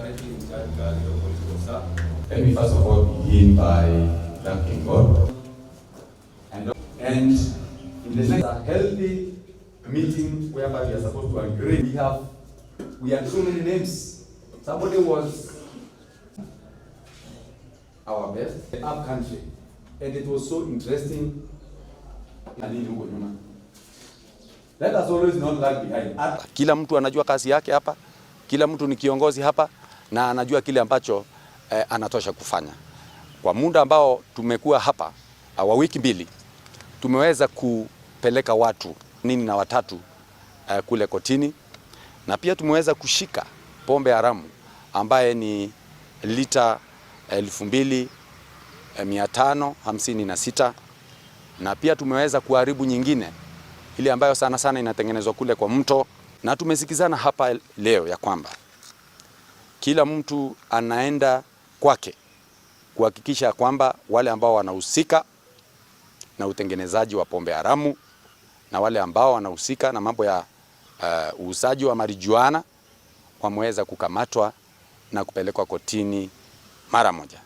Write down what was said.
Currently in charge Kajiado Police Officer. Let me first of all begin by thanking God. And in the next a healthy meeting whereby we are supposed to agree, we had so many names. Somebody was our best, the up country. And it was so interesting. Na nini huko nyuma? Let us always not lag behind. Kila mtu anajua kazi yake hapa, kila mtu ni kiongozi hapa na anajua kile ambacho anatosha kufanya. Kwa muda ambao tumekuwa hapa wa wiki 2, tumeweza kupeleka watu 43 kule kotini, na pia tumeweza kushika pombe haramu ambaye ni lita 2556, na pia tumeweza kuharibu nyingine ile ambayo sana sana inatengenezwa kule kwa mto, na tumesikizana hapa leo ya kwamba kila mtu anaenda kwake kuhakikisha kwamba wale ambao wanahusika na utengenezaji wa pombe haramu na wale ambao wanahusika na mambo ya uuzaji wa marijuana wameweza kukamatwa na kupelekwa kotini mara moja.